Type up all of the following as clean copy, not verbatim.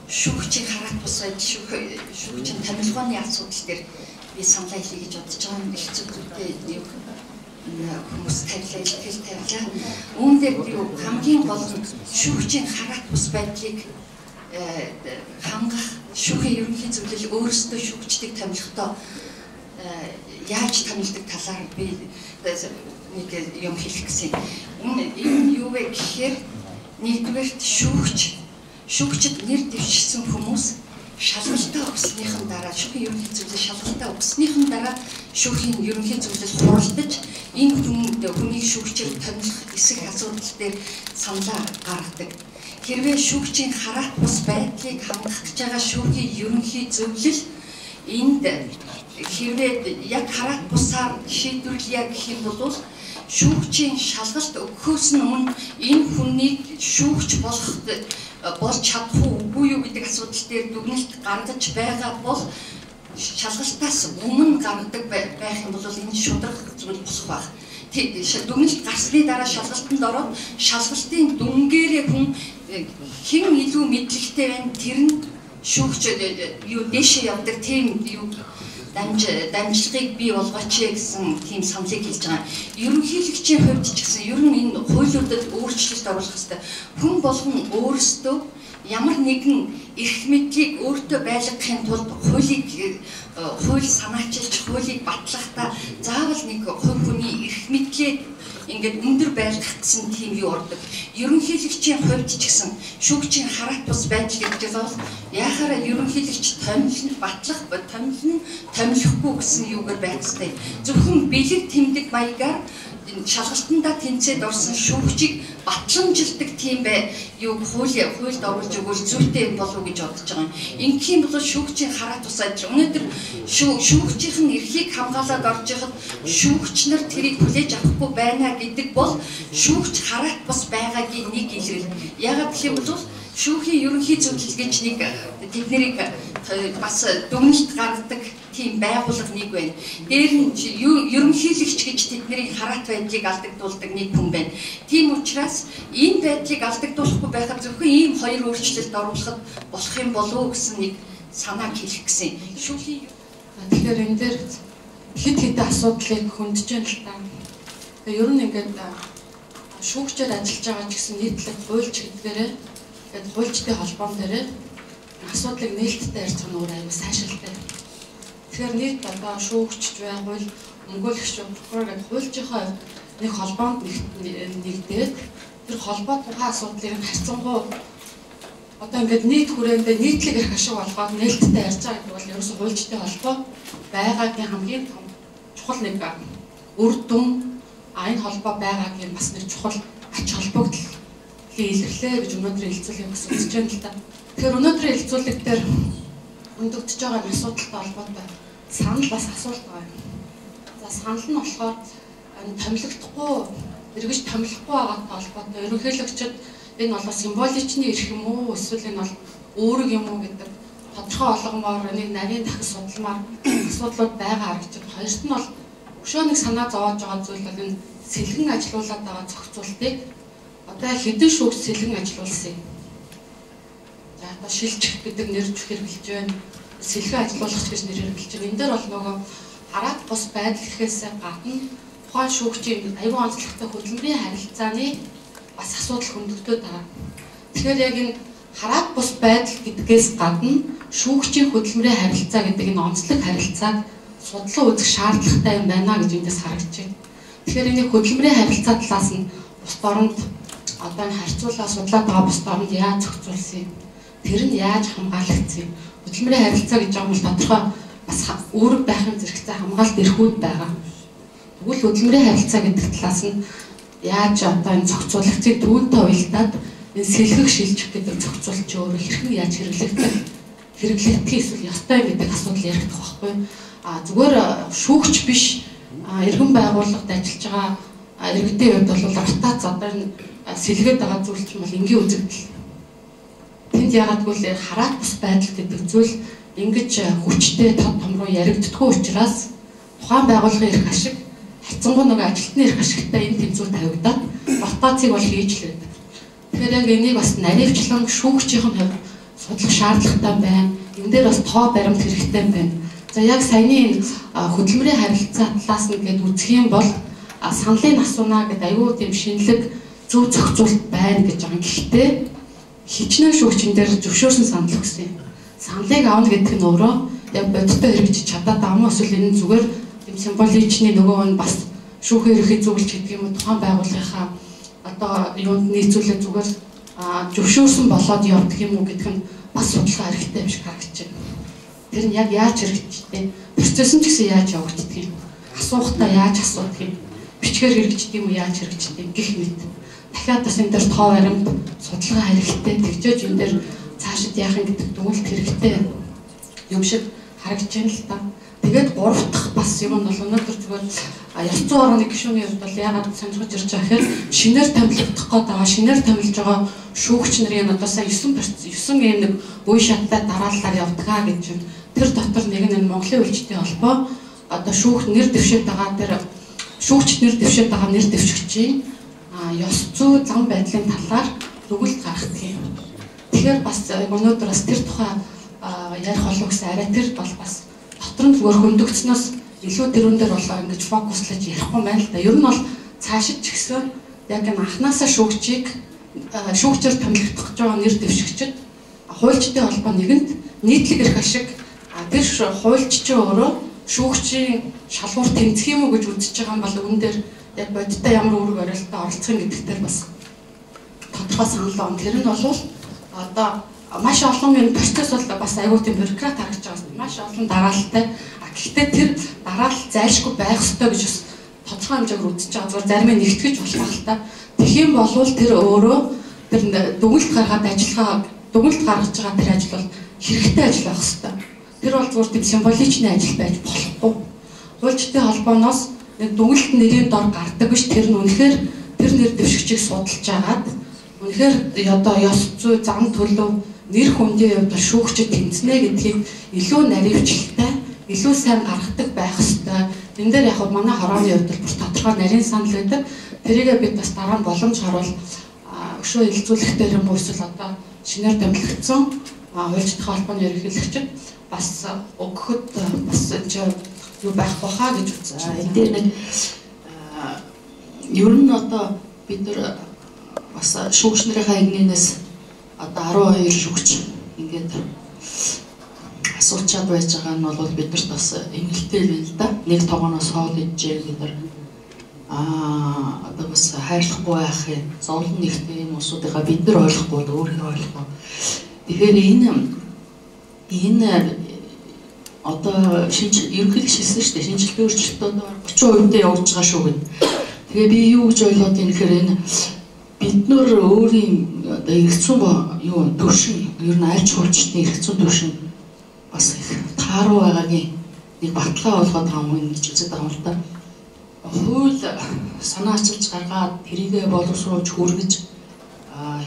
Шүүгчийн хараат бус байдал, шүүгчийн томилгооны асуудал дээр би саналаа хэлье гэж бодож байгаа. Их зүйтэй юу хүмүүс тавилаа, илтгэл тавилаа. Үүн дээр юу хамгийн гол нь шүүгчийн хараат бус байдлыг хангах, шүүхийн ерөнхий зөвлөл өөрсдөө шүүгчдийг томилохдоо яаж томилдог талаар би нэг юм хэлэх гэсэн. Энэ юу вэ гэхээр нэгдүгээрт шүүгчд нэр дэвшсэн хүмүүс шалгалтаа өгснийхэн дараа, шүүхийн ерөнхий зөвлөл шалгалтаа өгснийхэн дараа шүүхийн ерөнхий зөвлөл хуралдаж энэ хүнийг шүүгчээр томилох эсэх асуудал дээр саналаа гаргадаг. Хэрвээ шүүгчийн хараат бус байдлыг хангах гэж байгаа шүүхийн ерөнхий зөвлөл энд хэрвээ яг хараат бусаар шийдвэрлэе гэх юм бол шүүгчийн шалгалт өгөхөөс нь өмнө энэ хүнийг шүүгч болох болж чадах уу үгүй юу гэдэг асуудал дээр дүгнэлт гаргаж байгаа бол шалгалтаас өмнө гаргадаг байх юм бол энэ шударга зүйл болох байх. Дүгнэлт гарсны дараа шалгалтанд ороод шалгалтын дүнгээрээ хүн хэн илүү мэдлэгтэй байна тэр нь шүүгч юу дээшээ явдаг тийм юу дамжлагыг бий болгооч гэсэн тийм саналыг хэлж байгаа. Ерөнхийлөгчийн хувьд ч гэсэн ер нь энэ хуулиудад өөрчлөлт оруулах хэрэгтэй. Хүн болгон өөрсдөө ямар нэгэн эрх мэдлийг өөртөө байлгахын тулд хуулийг хууль санаачилж, хуулийг батлахдаа заавал нэг хувь хүний эрх мэдлээ ингээд өндөр байлгах гэсэн тийм юу ордог. Ерөнхийлөгчийн хувьд ч гэсэн шүүгчийн хараат бус байдал гэж байгаа бол яахаараа ерөнхийлөгч томилно, батлах, томилно, томилохгүй гэсэн юугаар байх ёстой. Зөвхөн бэлэг тэмдэг маягаар шалгалтандаа тэнцээд орсон шүүгчийг батламжилдаг тийм бай юу хуульд оруулж өгвөл зүйтэй юм болов уу гэж бодож байгаа юм. Ингэх юм бол шүүгчийн хараат бус ажил. Өнөөдөр шүүгчийнх нь эрхийг хамгаалаад орж яхад шүүгч нар тэрийг хүлээж авахгүй байна гэдэг бол шүүгч хараат бус байгаагийн нэг илрэл. Яагаад гэх юм бол шүүхийн ерөнхий зөвлөл гэж нэг тэднийг бас дүгнэлт гаргадаг тийм байгууллага нэг байна. Дээр нь ерөнхийлөгч гэж тэдний хараат байдлыг алдагдуулдаг нэг хүн байна. Тийм учраас энэ байдлыг алдагдуулахгүй байхад зөвхөн ийм хоёр өөрчлөлт оруулахад болох юм болов уу гэсэн нэг санааг хэлэх гэсэн. Шүүхийн тэгэхээр энэ дээр хэд хэдэн асуудлыг хөндөж байна л та. Тэгээ ер нь ингээд шүүгчээр ажиллаж байгаа ч гэсэн нийтлэг хуульч гэдгээрээ тэгээд хуульчтай холбоон дээрээ асуудлыг нээлттэй ярьцгаах нь өөр аюу сайшилтай. Тэгэхээр нийт одоо шүүгч бай, хууль өмгөөлөгч, прокурор гэдэг хуульчийнхаа нэг холбоонд нэгдээд тэр холбоо тухайн асуудлыг харьцангуй одоо ингээд нийт хүрээндээ нийтлэг эрх ашиг болгоод нээлттэй ярьж байгаа гэдэг бол ерөөсөө хуульчтай холбоо байгаагийн хамгийн том чухал нэг үр дүн, а энэ холбоо байгаагийн бас нэг чухал ач холбогдол илэрлээ гэж өнөөдрийн хэлцүүлгийг бас үзэж байна л да. Тэгэхээр өнөөдрийн хэлцүүлэг дээр өндөгдөж байгаа асуудалтай холбоотой санал бас асуулт байгаа юм. За санал нь болохоор томилогдохгүй, эргэж томилохгүй байгаатай холбоотой ерөнхийлөгчд энэ бол символичны эрх юм уу эсвэл энэ бол үүрэг юм уу гэдэг тодорхой олгомоор нэг нарийн дахин судалмаар асуудлууд байгаа харагдаж байна. Хоёрт нь бол өшөө нэг санаа зовоож байгаа зүйл бол энэ сэлгэн ажилуулад байгаа зохицуултыг одоо хэдэн шүүгч сэлгэн ажилуулсан юм. За одоо шилжих гэдэг нэр хэрэглэж байна. Сэлгэн ажилуулагч гэж нэр хэрэглэж байна. Энэ дээр бол нөгөө хараат бус байдал гэхээс гадна тухайн шүүгчийн аюул онцлогтой хөдөлмөрийн харилцааны бас асуудал хөндөгдөд байгаа. Тэгэхээр яг энэ хараат бус байдал гэдгээс гадна шүүгчийн хөдөлмөрийн харилцаа гэдэг энэ онцлог харилцааг судлан үзэх шаардлагатай юм байна гэж эндээс харагдаж байна. Тэгэхээр энэ хөдөлмөрийн харилцаа талаас нь бусд оронд одоо энэ харьцуулаа судлаад байгаа бусд оронд яаж зохицуулсан юм? Тэр нь яаж хамгаалагдсан юм? Хөдөлмөрийн харилцаа гэж байгаа бол тодорхой бас үүрэг байх юм зэрэгцээ хамгаалалт эрхүүд байгаа. Тэгвэл хөдөлмөрийн харилцаа гэдэг талаас нь яаж одоо энэ зохицуулагчийг түүнтэй уялдаад энэ сэлгэх шилжих гэдэг зохицуулт чи өөрөө хэрхэн яаж хэрэглэгдэх эсвэл ёстой юм гэдэг асуудал яригдах байхгүй. А зүгээр шүүгч биш иргэн байгууллагад ажиллаж байгаа иргэдийн хувьд бол ротац одоо энэ сэлгээд байгаа зүйл чинь бол энгийн үзэгдэл. Тэнд яагаад гэвэл хараат бус байдал гэдэг зүйл ингэж хүчтэй тод том руу яригддаггүй учраас тухайн байгууллагын эрх ашиг харьцангуй нөгөө ажилтны эрх ашигтай энэ тэмцүүр тавигдаад ротацийг бол хийж л байдаг. Тэгэхээр яг энийг бас наривчлан шүүгчийн хувьд судлах шаардлагатай байна. Энэ дээр бас тоо баримт хэрэгтэй байна. За яг саяны энэ хөдөлмөрийн харилцаа талаас нь гээд үзэх юм бол саналыг асууна гэдэг аюул тийм шинэлэг зөв зохицуулт байна гэж байгаа. Гэхдээ хичнээн шүүгчэн дээр зөвшөөрсөн санал өгсөн юм. Саналыг авна гэдэг нь өөрөө яг бодиттой хэрэгжиж чадаад байгаа юм эсвэл энэ зүгээр тийм символичны нөгөө нь бас шүүхийн ерөнхий зөвлөж гэдэг юм уу тухайн байгууллагынхаа одоо юунд нийцүүлээ зүгээр зөвшөөрсөн болоод явдаг юм уу гэдэг нь бас судалгаа хэрэгтэй юм шиг харагдаж байна. Тэр нь яг яаж хэрэгждэг, процесс нь ч гэсэн яаж явагддаг юм, асуухтаа яаж асуудаг юм, бичгээр хэрэгждэг юм уу яаж хэрэгждэг юм гэх мэт. Дахиад бас энэ дээр тоо баримт судалгаа хэрэгтэй, тэгжээж энэ дээр цаашид яах юм гэдэг дүгнэлт хэрэгтэй юм шиг харагдаж байна л та. Тэгээд гурав дахь бас юм нь бол өнөөдөр зүгээр ёс зүйн орны гишүүний хувьд бол яагаад сонирхож ирж байгаа гэхээр шинээр томилогдох гээд байгаа, шинээр томилж байгаа шүүгч нарын одоо сая 9 ийм нэг үе шаттай дарааллаар явдгаа гэж юм. Тэр дотор нэг нь Монголын үйлчлэлийн холбоо одоо шүүх нэр дэвшээд байгаа тэр шүүгч нэр дэвшээд байгаа нэр дэвшигчийн ёс зүй зам байдлын талаар дүгнэлт гаргадаг юм. Тэгэхээр бас өнөөдөр бас тэр тухай ярих болов гэсэн арай тэр бол бас дотор нь зүгээр хөндөгцнөөс илүү тэрүүн дээр болоо ингэж фокуслаж ярихгүй байна л да. Ер нь бол цаашид ч гэсэн яг энэ анханасаа шүүгчийг шүүгчээр томилогдох гэж байгаа нэр дэвшигчид хуульчдын холбоо нэгэнд нийтлэг эрх ашиг тэр хуульч чинь өөрөө шүүгчийн шалгуур тэмцэх юм уу гэж үзэж байгаа юм бол үүн дээр яг бодиттой ямар үүрэг оролттой оролцох юм гэдэг дээр бас тодорхой санал байна. Тэр нь бол одоо маш олон энэ процесс бол бас аюул тийм бюрократ харагдаж байгаа. Маш олон дараалалтай. Гэхдээ тэр дараалал зайлшгүй байх ёстой гэж бас тодорхой хэмжээгээр үзэж байгаа. Зүгээр зарим нь нэгтгэж болох л та. Тэгэх юм бол тэр өөрөө тэр дүгнэлт гаргаад ажиллагаа дүгнэлт гаргаж байгаа тэр ажил бол хэрэгтэй ажил байх ёстой. Тэр бол зүгээр тийм символичны ажил байж болохгүй. Хуульчдын холбооноос нэг дүгнэлт нэрийн дор гардаг биш. Тэр нь үнэхээр тэр нэр дэвшигчийг судалж агаад үнэхээр одоо ёс зүй зам төлөв нэр хүндийн хувьд шүүгчид тэмцэнэ гэдгийг илүү наривчлалтай, илүү сайн гаргадаг байх ёстой. Энэ дээр яг манай хорооны хувьд бол бүр тодорхой нарийн санал байдаг. Тэрийгээ бид бас дараа нь боломж харуул өшөө хэлэлцүүлэх дээр юм уу эсвэл одоо шинээр томилогдсон хуульчдын холбооны ерөнхийлөгчид бас өгөхөд бас энэ юу байхгүй хаа гэж үзэж байна. Энэ дээр нэг ер нь одоо бид нар бас шүүгч нарынхаа эгнээс одоо 12 шүүгч ингээд асуучаад байж байгаа нь бол бидэрт бас эмгэлтэй байна л да. Нэг тогооноос хоол иджээ бид нар одоо бас хайрлахгүй байх юм. Зовлон нэгтэй юм усуудыгаа бид нар ойлгохгүй бол өөр хэн ойлгох вэ? Тэгэхээр энэ одоо ерөнхийлөгч хэлсэн шүү дээ. Шинжилгээ өөрчлөлт одоо 30% дээр явж байгаа шүү гэд. Тэгээ би юу гэж ойлгоод ийм гэхээр энэ бид нар өөрийн одоо эргэцэн юу төвшин ер нь альч хуульчдын эргэцэн төвшин бас их тааруу байгаагийн нэг баталгаа болгоод байгаа юм гэж үзээд байгаа юм л да. Хууль санаачилж гаргаад тэрийгэ боловсруулж хүргэж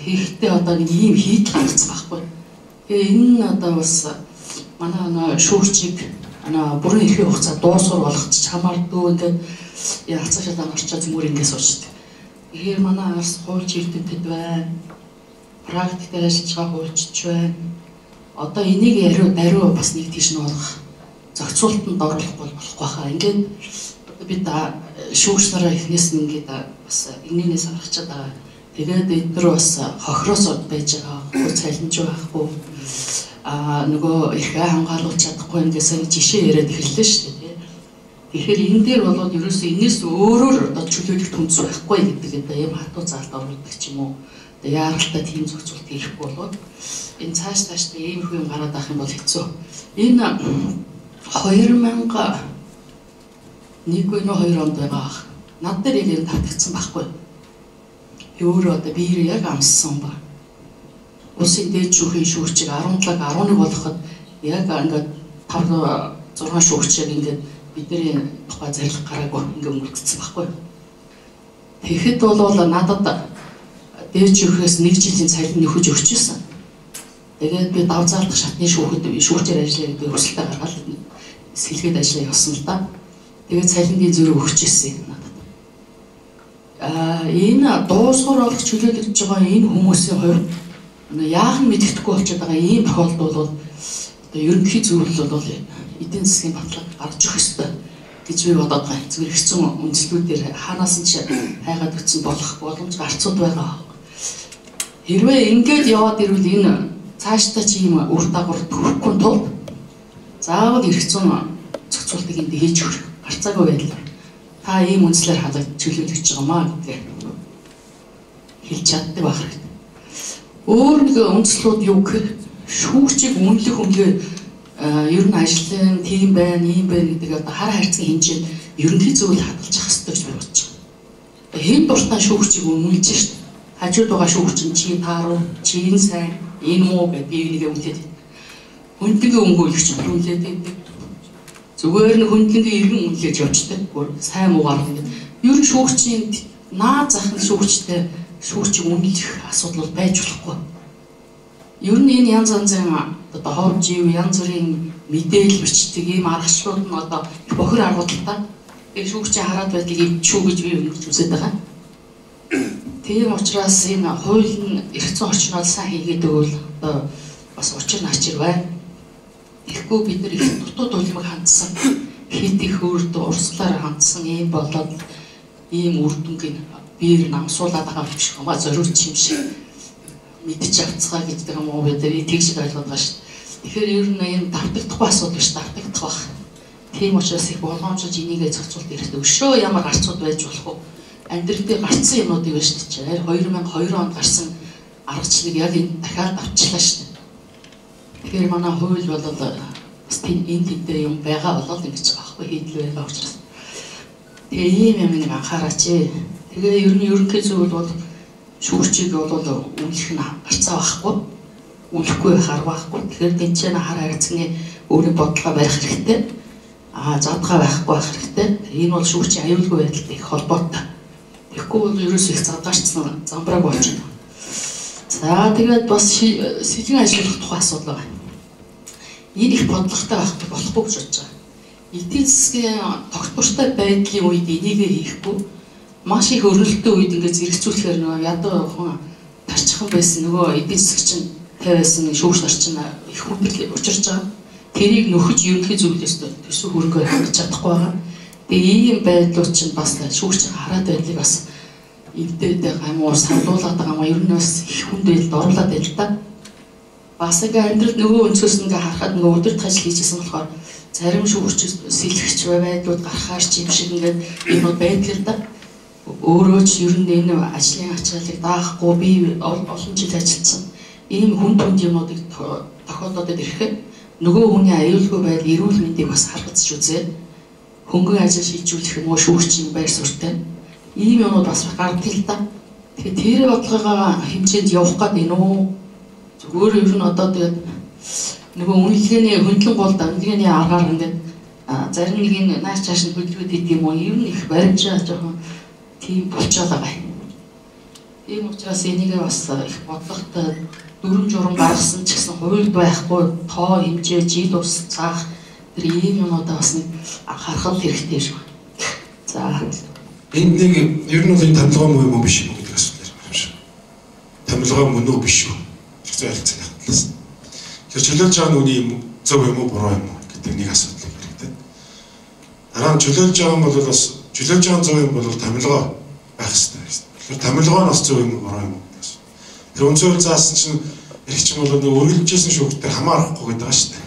хийхдээ одоо нэг ийм хийдэл гаргацсан байхгүй. Тэгээ энэ нь одоо бас манай шүүгчийг бүрэн эрхийн хугацаа дуусвар болгочих чамаардгүй ингээд ялцаа шалаа орчоо зэмүр ингээд суучдаг. Тэгэхээр манай арс хуульч эрдэмтэд байна. Практик дээр ажиллаж байгаа хуульчч байна. Одоо энийг яриу даруй бас нэг тийш нь болгох зохицуултанд оруулахгүй болохгүй хаа. Ингээд бид шүүгч нараа эхнээс нь ингээд бас энэнээс гаргачаад байгаа. Тэгээд эдгээр бас хохироос байж байгаа. Хөө цалинж байхгүй. Нөгөө эрхээ хамгаалуулж чадахгүй ингээд сайн жишээ яриад эхэллээ шүү дээ. Тэгэхээр энэ дээр болоод ерөөсөө энэс өөрөөр одоо чөлөөлөх түнц байхгүй гэдэг одоо ийм хатуу заалт оруулдаг ч юм уу. Одоо яаралтай тийм зохицуулт хийхгүй болоод энэ цааш тааштай иймэрхүү юм гараад авах юм бол хэцүү. Энэ 2001 2 онд байгаа ах. Над дээр яг энэ татгцсан байхгүй. Би өөрөө одоо биеэр яг амссан ба. Улсын дээд шүүхийн шүүгчийг 17-г 11 болгоход яг ингээд 5 6 шүүгч яг ингээд бидний тухай зарилга гараагүй ингээ өнгөрчихсөн байхгүй. Тэгэхэд бол надад дээд шүүхээс нэг жилийн цалин нөхөж өгчээсэн. Тэгээд би дав заалдах шатны шүүхэд шүүгчээр ажиллая гэдэг хүсэлтээ гаргаад сэлгээд ажиллаа явсан л да. Тэгээд цалингийн зөрүү өгчээсэн надад. Энэ дуусгар олох чөлөөлөгдөж байгаа энэ хүмүүсийн хувьд Яах нь мэддэхгүй болчиход байгаа ийм тохиолдол бол одоо ерөнхий зөвлөл бол эдийн засгийн батлага гаргаж өгөх ёстой гэж би бодоод байгаа. Зүгээр их зүүн үндэслүүдээр хаанаас нь ч хайгаад өгсөн болох боломж гарцууд байгаа. Хэрвээ ингээд яваад ирвэл энэ цаашдаа чи ийм үр дагавар төрөхгүй тулд заавал эрх зүйн зохицуултыг энд хийж өгөх гарцаагүй байдал. Та ийм үндслээр халаад чөлөөлөж байгаа маа гэдгээ хэлж чаддаг байх хэрэгтэй. Өөр нэг үндслүүд юу гэхээр шүүгчийг үнэлэх үнэлгээ ер нь ажлын тийм байна, ийм байна гэдэг одоо хар хайрцгийн хэмжээнд ерөнхий зөвлөл хадгалж явах хэрэгтэй гэж би бодож байгаа. Хэн дуртай шүүгчийг үнэлж шít. Хажууд байгаа шүүгч нь чи тааруу, чи энэ сайн, энэ муу гэдээ бие бинийгээ үнэлээд. Хөндлөнгийн өмгөөлөгч үнэлээд байдаг. Зүгээр нь хөндлөнгийн иргэн үнэлж явждаг. Сайн муугаар ингээд ер нь шүүгчийн наад зах нь шүүгчтэй шүүгчийг үнэлэх асуудал бол байж болохгүй. Ер нь энэ янз янзын одоо хов жив, янз бүрийн мэдээлэл бичдэг ийм аргачлалууд нь одоо их бохир аргууд л та. Тэгээ шүүгчийн хараад байдлыг эвчүү гэж би өнөрч үзээд байгаа. Тийм учраас энэ хууль нь эрх зүйн орчноор сайн хийгээд өгвөл одоо бас учир начир байна. Тэгэхгүй бид нар их дутуу дулмаг хандсан, хит их өөртөө урсгалаар хандсан ийм болоод ийм үр дүнг биеэр намсуулаад байгаа юм шиг хамаа зориулч юм шиг мэдчих авцгаа гэдэг юм уу бид нар тэгж ойлгоод байгаа шүү. Тэгэхээр ер нь энэ давтагдахгүй асуудал биш, давтагдах байх. Тийм учраас их болгоомжлож энийгээ зохицуулт хэрэгтэй. Өшөө ямар гарцууд байж болох вэ? Амьдрал дээр гарцсан юмнуудыг байна шүү дээ. 2002 онд гарсан аргачлалыг яг энэ дахиад авчлаа шүү дээ. Тэгэхээр манай хууль бол бас энэ тэнтэй юм байгаа болол ингэж байгаа байхгүй хийдэл байгаа учраас. Тэгээ ийм юм нэг анхаараач. Тэгээ ер нь ерөнхий зүйл бол шүүгчийг бол үнэлэх нь гарцаа байхгүй. Үнэлэхгүй байх арга байхгүй. Тэгэхээр тэнцэн хар хайрцагны өөрийн бодлогоо барих хэрэгтэй. Аа задгаа байхгүй байх хэрэгтэй. Энэ бол шүүгчийн аюулгүй байдалтай их холбоотой. Тэгэхгүй бол ерөөсөө их задгаарчсан замбрааг болчихно. За тэгээд бас сэлгэн ажиллах тухай асуудал байгаа. Энэ их бодлоготой байхгүй болохгүй гэж бодож байгаа. Эдийн засгийн тогтвортой байдлын үед энийгээ хийхгүй маш их өрнөлттэй үед ингээд зэрэгцүүлэхээр нөгөө ядуу хүн тарчхан байсан нөгөө эдийн засаг чинь тавиасан шүүгч нар чинь их хүндрэл учирч байгаа. Тэрийг нөхөж ерөнхий зөвлөлөөс төсөв хөрөнгөөр хангаж чадахгүй байгаа. Тэгээ ийм байдлууд чинь бас шүүгч хараад байдлыг бас эвдээд байгаа юм уу, савлуулаад байгаа юм уу, ер нь бас их хүнд байдалд оруулаад байл та. Бас ингээ амьдрал нөгөө өнцгөөс ингээ харахад нөгөө удирдах ажил хийжсэн болохоор зарим шүүгч сэлгэгч байдлууд гарахаар ч юм шиг ингээд юмуд байдаг л да. Өөрөө ч ер нь энэ ажлын ачааллыг даахгүй би олон жил ажилласан. Ийм хүнд хүнд юмнуудыг тохиолдоод ирэхэд нөгөө хүний аюулгүй байдал, эрүүл мэндийг бас харгацж үзээ. Хөнгөн ажил шийдвэрлэх юм уу, шүүгчийн байр суурьтай. Ийм юмнууд бас гардаг л да. Тэгэхээр тэр бодлогоо хэмжээнд явах гээд энэ үү? Зүгээр ер нь одоо тэгээд нөгөө үнэлгээний хөндлөн гол үнэлгээний аргаар ингээд зарим нэг нь нааш чааш нь хөдөлгөөд идэв юм уу? Ер нь их баримжаа жоохон тийм болчиход байгаа юм. Тийм учраас энийгээ бас их бодлоготой дүрм журам гаргасан ч гэсэн хуульд байхгүй тоо хэмжээ жил ус заах тэр ийм юмнуудаа бас нэг анхаарах хэрэгтэй шүү. За энд нэг ер нь бол энэ томилгоо мөн юм уу биш юм уу гэдэг асуудал юм шиг. Томилгоо мөн үү биш үү? Их зүй харилцааны талаас. Тэгэхээр чөлөөлж байгаа нь үний юм зөв юм уу буруу юм уу гэдэг нэг асуудал хэрэгтэй. Дараа нь чөлөөлж байгаа нь бол бас чөлөөлж байгаа зөв юм бол томилгоо байх хэрэгтэй. Тэгэхээр томилгоо нь бас зөв юм уу буруу юм уу гэдэг асуудал. Тэр үнцөөр заасан чинь эрх чинь бол нэг үргэлжлэсэн шүүхтэй хамаарахгүй гэдэг байгаа шүү дээ.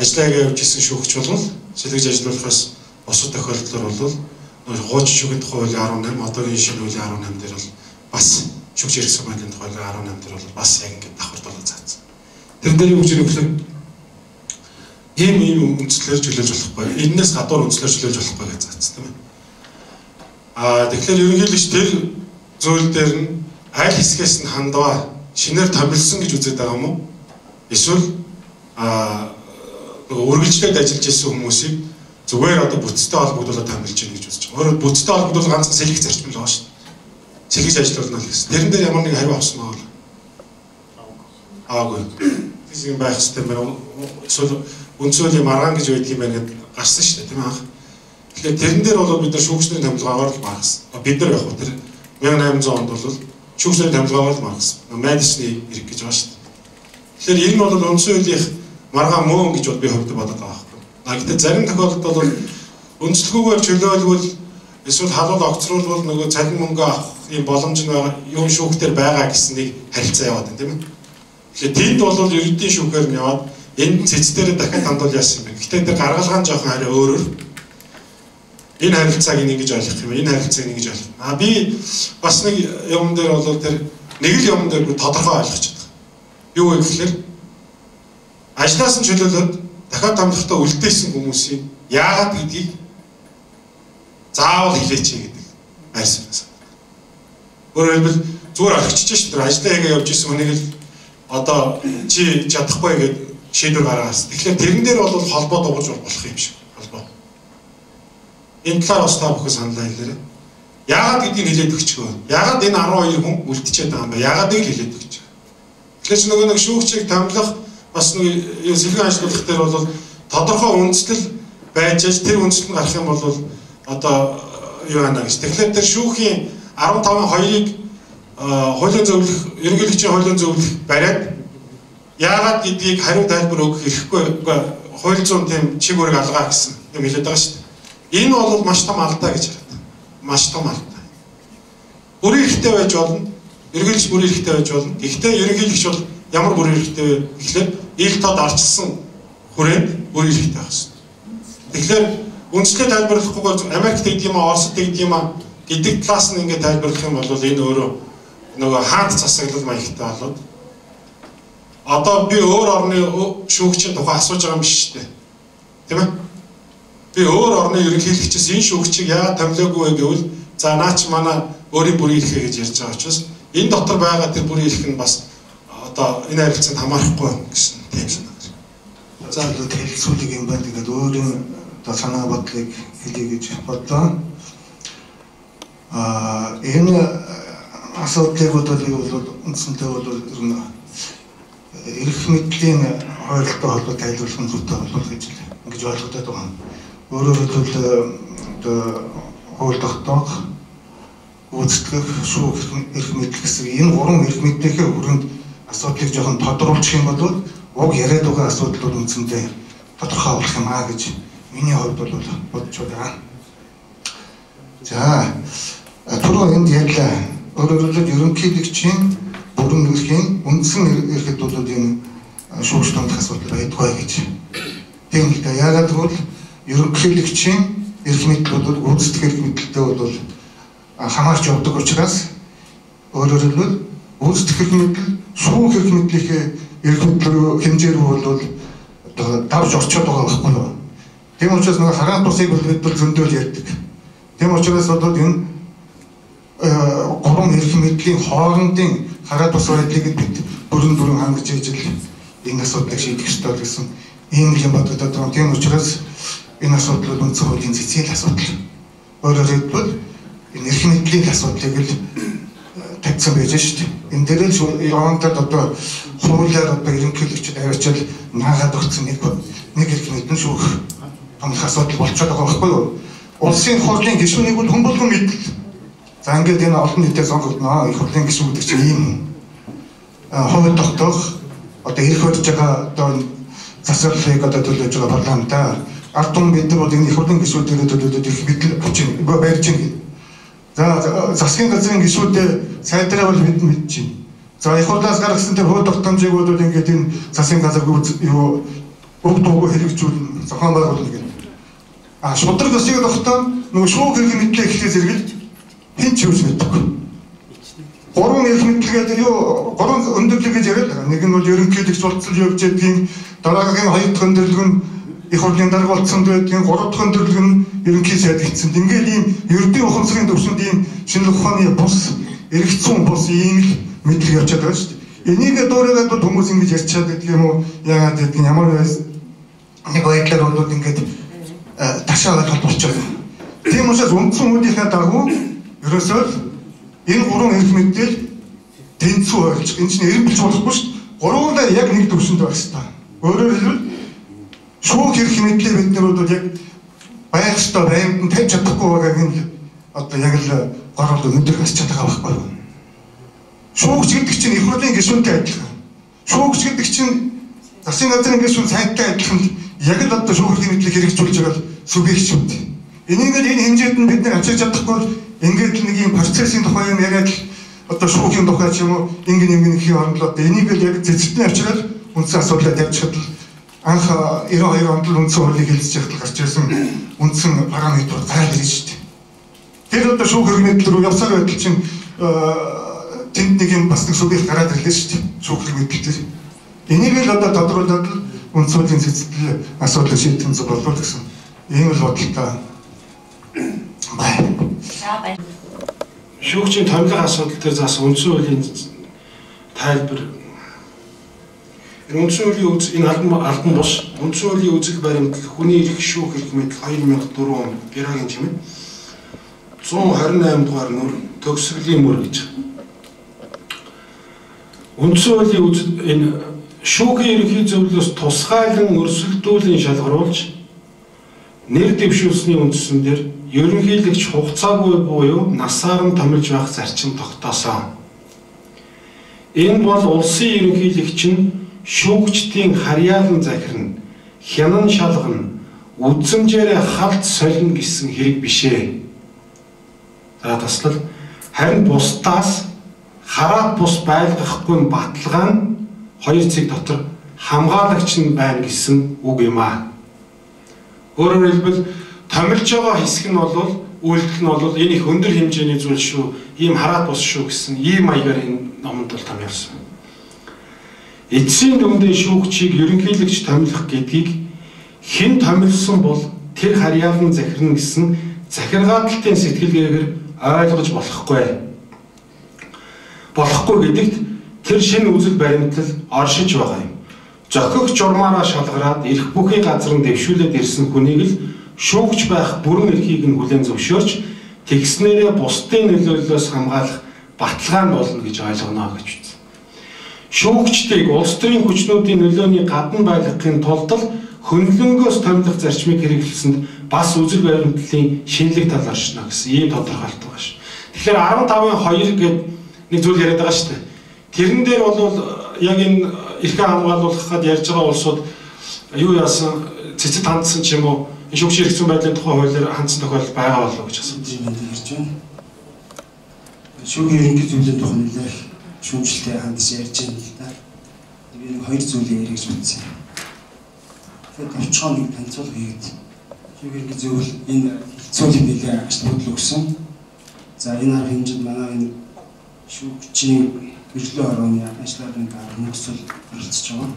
Ажлаа явж исэн шүүгч бол сэлгэж ажиллуулахаас бусад тохиолдлоор бол хуучин шүүхийн тухай хуулийн 18, одоогийн шинэ хуулийн 18 дээр бол бас шүүгч эрх байдлын тухай хуулийн 18 дээр бол бас яг ингээд давхардуулаад заасан. Тэр дээр юу гэж хэлэх вэ? Ийм ийм үндслээр чөлөөлж болохгүй. Эннээс гадуур үндслээр чөлөөлж болохгүй гэж заасан тийм ээ. Аа тэгэхээр ерөнхийлөгч тэр зүйл дээр нь аль хэсгээс нь хандваа шинээр томилсон гэж үзээд байгаа юм уу? Эсвэл нөгөө үргэлжлээд ажиллаж исэн хүмүүсийг зүгээр одоо бүтцтэй холбогдуулаад томилж гин гэж үзэж байгаа. Өөрөөр бүтцтэй холбогдуул ганцхан сэлгэх зарчим л байгаа шүү дээ. Сэлгэж ажиллуулна л гэсэн. Тэрэн дээр ямар нэг хариу авсан байгаа бол аагүй. Тэгж юм байх хэрэгтэй юм байна. Эсвэл үндсүүлийн маргаан гэж байдаг юм байна гэдээ гарсан шүү дээ, тийм ээ. Тэгэхээр тэрэн дээр бол бид нар шүүгчний томилгоогоор л багассан. Бид нар яг тэр 1800 онд бол Шүүх нарын томилгоогоор л маргасан. Мэдисны эрх гэж байгаа шүү дээ. Тэгэхээр энэ бол үндсэн хуулийнх маргаан мөн гэж бол би хувьд бодод байгаа байхгүй. А гэтээ зарим тохиолдолд бол үндэслэггүйгээр чөлөөлвөл эсвэл халуул огцруулвал нөгөө цалин мөнгө авах юм боломж нь байгаа юм шүүхтэр байгаа гэсэн нэг харилцаа яваад байна тийм ээ. Тэгэхээр тэнд бол ерөнхий шүүхээр нь яваад энд цэцдэрээ дахиад хандуул яасан юм бэ. Гэтэ тэр гаргалгаа нь жоохон арай өөрөөр энэ харилцааг ингэж ойлгох юм, энэ харилцааг ингэж ойлгох. А би бас нэг юм дээр бол тэр нэг л юм дээр би тодорхой ойлгож байгаа. Юу вэ гэхээр ажлаас нь чөлөөлөөд дахиад томлохдоо үлдээсэн хүмүүсийн яагаад гэдгийг заавал хэлээч гэдэг байр суурь. Өөрөөр хэлбэл зүгээр орхичж шүү дээ. Ажлаа хийгээ явж исэн хүнийг л одоо чи чадахгүй гэд шийдвэр гаргаас. Тэгэхээр тэрэн дээр бол холбоо дугуйж болох юм шиг. Холбоо. Энэ талаар бас та бүхэн саналаа хэлээрэй. Яагаад гэдгийг хэлээд өгчгөө. Яагаад энэ 12 хүн үлдчихэд байгаа юм бэ? Яагаад ийг хэлээд өгч. Тэгэхээр ч нөгөө нэг шүүгчийг томилох бас нэг сэлгэн ажиллуулах дээр бол тодорхой үндэслэл байж аж тэр үндэслэл нь гарах юм бол одоо юу байна гэж. Тэгэхээр тэр шүүхийн 15-2-ыг хуулийн зөвлөх, ерөнхийлөгчийн хуулийн зөвлөх бариад яагаад гэдгийг хариу тайлбар өгөх эрхгүй хууль зүйн тийм чиг үүрэг алгаа гэсэн юм хэлээд байгаа шүү дээ. Энэ бол маш том алдаа гэж хараад. Маш том алдаа. Бүрийн эрхтэй байж болно. Ерөнхийлөгч бүрийн эрхтэй байж болно. Гэхдээ ерөнхийлөгч бол ямар бүрийн эрхтэй вэ гэхлээр ил тод арчилсан хүрээнд бүрийн эрхтэй байх хэрэгтэй. Тэгэхээр үндэслэлээ тайлбарлахгүйгээр Америкт гэдэг юм аа, Оросд гэдэг юм аа гэдэг талаас нь ингээд тайлбарлах юм бол энэ өөрөө нөгөө хаант засаглал маягтай болоод одоо би өөр орны шүүгчийн тухай асууж байгаа юм биш үү? Тийм ээ? Би өөр орны ерөнхийлөгчөөс энэ шүүгчийг яагаад томилоогүй вэ гэвэл за наа чи манай өөрийн бүрийн эрхээ гэж ярьж байгаа учраас энэ дотор байгаа тэр бүрийн эрх нь бас одоо энэ харилцаанд хамаарахгүй гэсэн тийм санаа. За хэлцүүлэг юм байна. Тэгээд өөрийн одоо санаа бодлыг хэлье гэж бодлоо. Энэ асуудлыг бол үндсэндээ бол ер нь эрх мэдлийн хойролтой холбоо тайлбарлах нь зүйтэй болов гэж ингэж ойлгоод байгаа юм. Өөрөөр хэлбэл одоо хууль тогтоох, гүйцэтгэх, шүүх эрх мэдэл гэсэн энэ гурван эрх мэдлийнхээ хүрээнд асуудлыг жоохон тодруулчих юм бол уг яриад байгаа асуудлууд үндсэндээ тодорхой болох юм аа гэж миний хувьд бол бодож байгаа. За түрүү энд ярьлаа. Өөрөөр хэлбэл ерөнхийлөгчийн бүрэн эрхийн үндсэн эрхэд бол энэ шүүгч дундах асуудал байдгүй гэж. Тийм л да. Яагаад гэвэл ерөнхийлөгчийн эрх мэдэл бол гүйцэтгэх эрх мэдэлтэй бол хамаарч явдаг учраас өөрөөр хэлбэл гүйцэтгэх эрх мэдэл шүүх эрх мэдлийнхээ эрх мэдэл рүү хэмжээ рүү бол одоо давж орчоод байгаа байхгүй юу? Тийм учраас нөгөө хараан тусыг бол бид бол зөндөөл ярьдаг. Тийм учраас бол энэ гурван эрх мэдлийн хоорондын хараа тус байдлыг бид бүрэн дүрэн хангаж ижил энэ асуудлыг шийдэх ёстой гэсэн ийм юм бодогдоод байгаа. Тийм учраас энэ асуудал бол үндсэн хуулийн цэцэл асуудал. Өөрөөр хэлбэл энэ эрх мэдлийн асуудлыг л тавьсан байж шүү дээ. Энэ дээр л явандад одоо хуулиар одоо ерөнхийлөгчд аваачаал наагаад өгсөн нэг эрх мэдэл шүүх томлох асуудал болчиход байгаа байхгүй юу? Улсын хурлын гишүүнийг бол хүн болгон мэдэл. За ингээд энэ олон нийтээр сонгогдно. Их хурлын гишүүн гэдэг чинь ийм хууль тогтоох одоо эрх барьж байгаа одоо засаглалыг одоо төлөөж байгаа парламентаа ард түмэн бид нар бол энэ их хурлын гишүүдээр төлөөдөд их мэдэл авч барьж байна. За засгийн газрын гишүүдээ сайдраа бол бид мэдж байна. За их хурлаас гаргасан тэр хууль тогтоомжийг бол ингээд энэ засгийн газар юу өг дуугүй хэрэгжүүлнэ, зохион байгуулна гэх. А шударга ёсыг тогтоон нөгөө шүүх эрх мэдлээ эхлээ зэрэгэл хэн ч юус мэддэг. Гурван эрх мэдэл гэдэг юу гурван өндөрлөг гэж яриад байгаа. Нэг нь бол ерөнхийлөгч болцол явж байдгийн, дараагийн хоёр дахь өндөрлөг нь их хурлын дарга болцсонд байдгийн, гурав дахь өндөрлөг нь ерөнхий сайд гэсэн. Ингээл ийм ердийн ухамсарын төвшөнд ийм шинжлэх ухааны бус, эрх зүйн бус ийм л мэдлэг явчихад байгаа шүү дээ. Энийг дуурайгаад бол хүмүүс ингэж ярьчаад байдаг юм уу? Яагаад гэдэг нь ямар нэг байдлаар бол ингээд ташаа ойлголт болчиход. Тийм учраас үндсэн хуулийнхаа дагуу ерөөсөө энэ гурван эрх мэдэл тэнцүү ойлж. Энэ чинь эргэлж болохгүй шүү дээ. Гурвуулаа яг нэг төвшөнд байх хэрэгтэй. Өөрөөр хэлбэл шүүх эрх мэдлээ бид нар бол яг байх ёстой байранд нь тавьж чадахгүй байгааг нь одоо яг л горол өндөр гарчаад байгаа байхгүй юу? Шүүгч гэдэг чинь их хурлын гишүүнтэй адилхан. Шүүгч гэдэг чинь засгийн газрын гишүүн сайдтай адилхан яг л одоо шүүх хэргийн мэдлийг хэрэгжүүлж байгаа субъект шүү дээ. Энийг л энэ хэмжээнд нь бид нар авчирч чадахгүй бол ингээд л нэг юм процессын тухай юм яриад л одоо шүүхийн тухай ч юм уу ингэн ингэн гэхийн оронд л одоо энийг л яг цэцэртний авчираад үндсэн асуудлаа тавьчихад л анх 92 онд л үндсэн хуулийг хэлцэж байхад л гарч ирсэн үндсэн параметрууд гараад ирж шүү дээ. Тэр одоо шүүх хэргийн мэдл рүү явсаар байтал чинь тэнд нэг юм бас нэг субъект гараад ирлээ шүү дээ. Шүүх хэргийн мэдл дээр. Энийг л одоо тодруулаад л үндсэн хуулийн цэцэрлэл асуудлыг шийдэх зүг болов гэсэн ийм л бодолтой байна. За баяр. Шүүгчийн томилго асуудал дээр заасан үндсэн хуулийн тайлбар. Энэ үндсэн хуулийн үз энэ албан бус үндсэн хуулийн үзэл баримтлал хүний эрх шүүх эрх мэдэл 2004 он Бирагийн чимээ 128 дугаар нүр төгсгөлийн мөр гэж. Үндсэн хуулийн үз энэ шүүхийн ерөнхий зөвлөлөөс тусгайлан өрсөлдүүлэн шалгаруулж нэр дэвшүүлсний үндсэн дээр ерөнхийлөгч хугацаагүй буюу насаар нь томилж байх зарчим тогтоосон. Энэ бол улсын ерөнхийлөгч нь шүүгчдийн харьяалан захирна, хянан шалгана, үзэмжээрээ халт солино гэсэн хэрэг биш ээ. За таслал харин бусдаас хараат бус байлгахгүй баталгаа нь хоёр цэг дотор хамгаалагч нь байна гэсэн үг юм аа. Өөрөөр хэлбэл томилж байгаа хэсэг нь бол үйлдэл нь бол энэ их өндөр хэмжээний зүйл шүү, ийм хараат бус шүү гэсэн ийм маягаар энэ номонд бол томьёолсон. Эцсийн дүндээ шүүгчийг ерөнхийлөгч томилох гэдгийг хэн томилсон бол тэр харьяалан захирна гэсэн захиргааталтын сэтгэлгээгээр ойлгож болохгүй. Болохгүй гэдэгт тэр шинэ үзэл баримтлал оршиж байгаа юм. Зохих журмаараа шалгараад эрх бүхий газар нь дэвшүүлээд ирсэн хүнийг л шүүгч байх бүрэн эрхийг нь хүлээн зөвшөөрч тэгснээрээ бусдын нөлөөллөөс хамгаалах баталгаа нь болно гэж ойлгоно гэж үзсэн. Шүүгчдийг улс төрийн хүчнүүдийн нөлөөний гадна байлгахын тулд л хөндлөнгөөс томилох зарчмыг хэрэглэсэнд бас үзэл баримтлалын шинэлэг тал оршино гэсэн ийм тодорхойлолт байгаа ш. Тэгэхээр 15-ын 2 гээд нэг зүйл яриад байгаа шүү дээ. Тэрэн дээр бол яг энэ эрхээ хамгаалуулах гээд ярьж байгаа улсууд юу яасан цэцэд хандсан ч юм уу энэ шүүгчийн эрх зүйн байдлын тухай хуулиар хандсан тохиолдол байгаа болов уу гэж асуусан. Ярьж байна. Шүүхийн ерөнхий зөвлөлийн тухай нэлээх шүүмжлэлтэй хандаж ярьж байна л да. Би нэг хоёр зүйлийг ярих гэж бодсон. Тэгэхээр товчхон нэг танилцуулга хийгээд шүүхийн ерөнхий зөвлөл энэ хилцүүлэг нэлээ ажил хөдөл өгсөн. За энэ арга хэмжээнд манай энэ шүүгчийн мэргэжлийн хорооны ажлын дарга нөхцөл оролцож байгаа.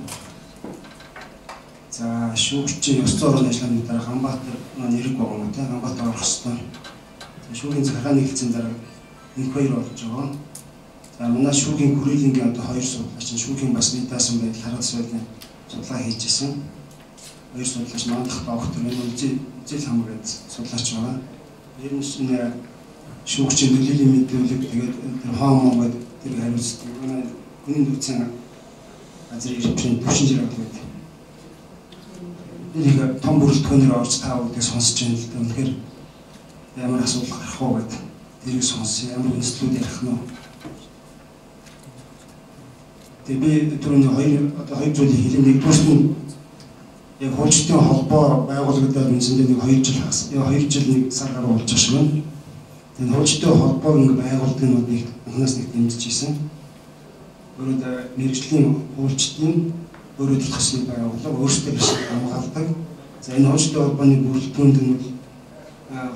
За шүүгчийн ёс зүйн орооны ажлын дарга Ганбаатар маань эрэг байгаа юм тийм Ганбаатар орох ёстой. За шүүхийн захиргааны хэлцээний дарга нэг хоёр болж байгаа. За манай шүүхийн хүрээлэнгийн одоо хоёр судлаач шүүхийн бас нэг даасан байдал харац байдлын судалгаа хийж исэн. Хоёр судлаач мандах доктор энэ үзэл хамаг гэдэг судлаач байгаа. Ер нь энэ шүүгчийн нөлөөлийн мэдүүлэг тэгээд тэр хоомоо гэдэг тэр хариуцдаг. Манай хүний нөөцийн газрын эрхтний төвшин жиргэл гэдэг. Тэр их том бүрэлдэхүүнээр орж та бүдгийг сонсож байна л да. Үнэхээр ямар асуудал гарах уу гэдэг тэрийг сонссон. Ямар үндэслүүд ярих нь. Тэгээ би түрүүний хоёр зүйлийг хэлээ. Нэгдүгээрт нь яг хуульчдын холбоо байгуулагдаад үндсэндээ нэг 2 жил хагас. Яг 2 жил 1 сар гаруй болж байгаа шиг байна. Тэгээд хуульчдын холбоог ингэ байгуулдаг нь бол нэг анханаас нэг дэмжиж ирсэн. Өөрөөр мэргэжлийн хуульчдын өөр удирдах ёсны байгууллага өөрсдөө биш хамгаалдаг. За энэ хуульчдын холбооны бүрэлдэхүүнд нь